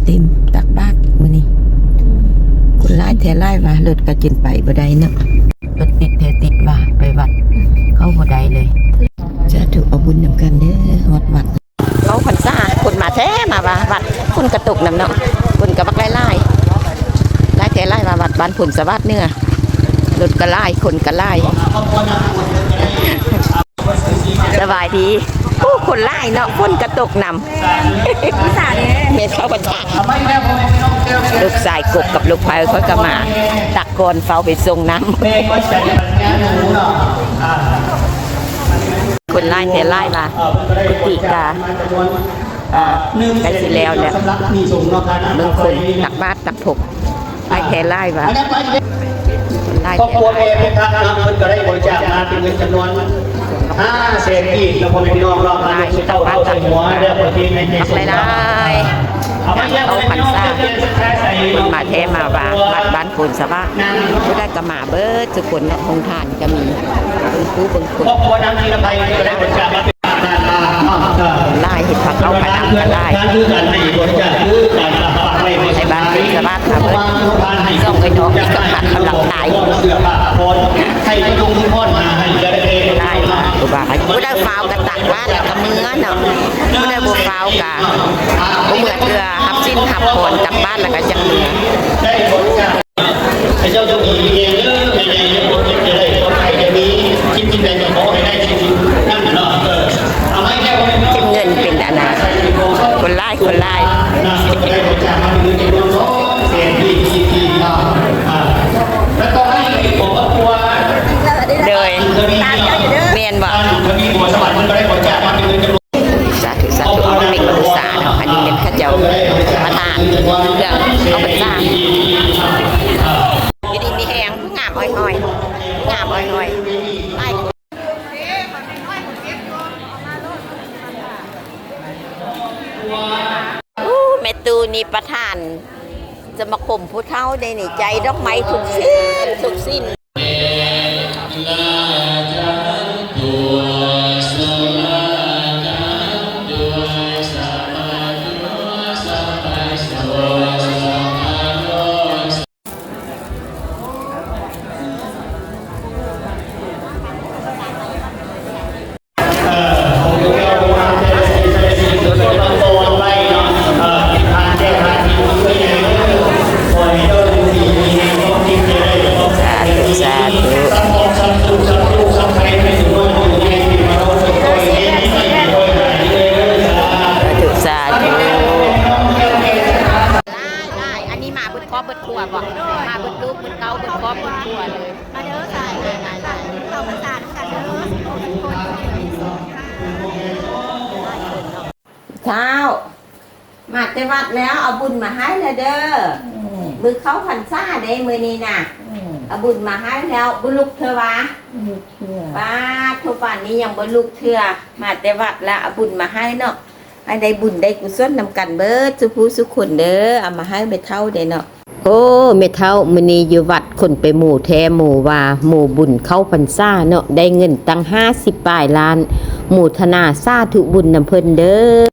ເຕັມຕັກບາດມື້ນີ້ ຄົນຫຼາຍແທ້ຫຼາຍວ່າ ລົດກໍຈົນໄປບໍ່ໄດ້ເນາະ ລົດຕິດແທ້ຕິດວ່າ ໄປວັດເຂົ້າບໍ່ໄດ້ເລີຍ. ສາທຸ ເອົາບຸນນຳກັນເດີ ຮອດວັດ ເຂົ້າພັນສາ ຄົນມາແທ້ມາວ່າ ວັດຝົນກະຕົກນຳເນາະ ຄົນກໍບັກຫຼາຍໆ ຫຼາຍແທ້ຫຼາຍວ່າ ວັດບ້ານໂພນສະຫວາດເໜືອ ລົດກໍຫຼາຍ ຄົນກໍຫຼາຍ. ສະບາຍດີ. ໂອ້ ຄົນຫຼາຍເນາະ ຝົນກະຕົກນຳ ແມ່ນເຂົ້າພັນສາ ລູກຊາຍກົກກັບລູກໄພຂ້ອຍກໍມາ ຕັກກ່ອນເຝົ້າໄປສົ່ງນ້ຳ. ຄົນຫຼາຍແທ້ຫຼາຍວ່າ ກຸຕິກະ ອ່າ ໃກ້ຊິແລ້ວແລ້ວ ເບິ່ງຄົນຕັກບາດຕັກພົກ ຫຼາຍແທ້ຫຼາຍວ່າ ຫຼາຍແທ້ຫຼາຍ. ຄອບຄົວແມ່ພຸດທະນຳເພິ່ນກໍໄດ້ບໍລິຈາກມາເປັນເງິນຈຳນວນຫ້າແສນກີບເນາະ ພໍ່ແມ່ພີ່ນ້ອງເນາະ ມາລົງໃສ່ເຕົ້າເຮົາໃສ່ຫົວ ແລ້ວກໍເຮັດໃຫ້ມີໂຊກລາບ ຫຼາຍແທ້ຫຼາຍ. ເອົາພັນສາ ຄົນມາແທ້ມາວ່າ ວັດບ້ານໂພນສະຫວາດ ຜູ້ໃດກໍມາເບິດທຸກຄົນເນາະ ໂຮງທານ ກໍມີເບິ່ງຄູ່ເບິ່ງຄົນ ຄອບຄົວນາງທີລະໄພກໍໄດ້ບໍລິຈາກມາເປັນ ຫຼາຍ ເຮັດພາເຂົ້າພານ້ຳກໍຫຼາຍ ໃນບ້ານໂພນສະຫວາດມາເບິດ ສອງໄອ້ນ້ອງນີ້ກໍພາກຳລັງຕາຍ ຫຼາຍ ຄູບາອາຈານ ຜູ້ໃດຟ້າວກໍຕັກບາດແລ້ວກໍເມືອເນາະ ຜູ້ໃດບໍ່ຟ້າວກໍບໍ່ເມືອເທື່ອ ຮັບສິນຮັບພອນ ຕັກບາດແລ້ວກໍຈັກເມືອ. ໃຫ້ເຈົ້າໂຊກດີມີແຮງເດີ ແມ່ໃຫຍ່ຢ່າຄົນເຈັບຢ່າໄດ້ ຄວາມໄຂ້ຢ່າມີ ຄິດສິ່ງໃດກໍຂໍໃຫ້ໄດ້ສິ່ງນັ້ນເນາະ. ເອີ ເອົາໄມ້ແກ້ວ ເກັບເງິນເປັນອັນນະ ຄົນຫຼາຍ ຄົນຫຼາຍ ນະ ໄດ້ບໍລິຈາກມາເປັນເງິນຈຳນວນສອງແສນກີບ ກີບ ກີບ ອ່າ ແລ້ວກໍໃຫ້ຂອງຄອບຄົວ ໂດຍ ແມ່ນບໍ່? ທະວີ ຫົວສະຫວັນ ເພິ່ນກໍໄດ້ບໍລິຈາກມາເປັນເງິນຈຳນວນ ສາທຸ ສາທຸ ເອົາມາເປັນບູຊາເນາະ ອັນນີ້ແມ່ນເຂົາເຈົ້າປະທານເຄື່ອງເຂົ້າພັນສາ ຢູ່ດີມີແຮງ ຜູ້ງາມອ້ອຍໆ ຜູ້ງາມອ້ອຍໆ ຫຼາຍຄົນ. ໂອ້ ແມ່ຕູ້ນີ້ປະທານສະມາຄົມຜູ້ເຖົ້າເດ້ນີ້ ໃຈດອກໄມ້ທຸກສິ້ນ ທຸກສິ້ນ. ສາທຸ ສາທຸ ສາທຸ ສາທຸ ສາທຸ. ຫຼາຍໆ ອັນນີ້ມາເບິດຄອບເບິດຄົວບໍ່? ມາເບິດລູກເບິດເຕົ້າເບິດຄອບເບິດຄົວເລີຍ. ມາເດີ ຫຼາຍໆ ເຂົ້າພັນສານຳກັນເດີ ສຸກຄົນ ເຊົ້າ ມາແຕ່ວັດແລ້ວ ເອົາບຸນມາໃຫ້ແລ້ວເດີ. ອືມ ມື້ເຂົ້າພັນສາເດ້ມື້ນີ້ນະ. ອືມ ເອົາບຸນມາໃຫ້ແລ້ວ ບໍ່ລຸກເທື່ອຫວາ? ບໍ່ລຸກເທື່ອ. ປາດໂທ ປານນີ້ຍັງບໍ່ລຸກເທື່ອ. ມາແຕ່ວັດແລ້ວ ເອົາບຸນມາໃຫ້ເນາະ. ໃຫ້ໄດ້ບຸນໄດ້ກຸສົນນຳກັນເບິດສູ່ຜູ້ສູ່ຄົນເດີ. ເອົາມາໃຫ້ແມ່ເຖົ້າເດ້ເນາະ. ໂອ້ ແມ່ເຖົ້າ ມື້ນີ້ຢູ່ວັດຄົນໄປໂມແທ້ໂມວ່າ ໂມບຸນເຂົ້າພັນສາເນາະ ໄດ້ເງິນຕັ້ງຫ້າສິບປາຍລ້ານ ໂມທະນາສາທຸບຸນນຳເພິ່ນເດີ.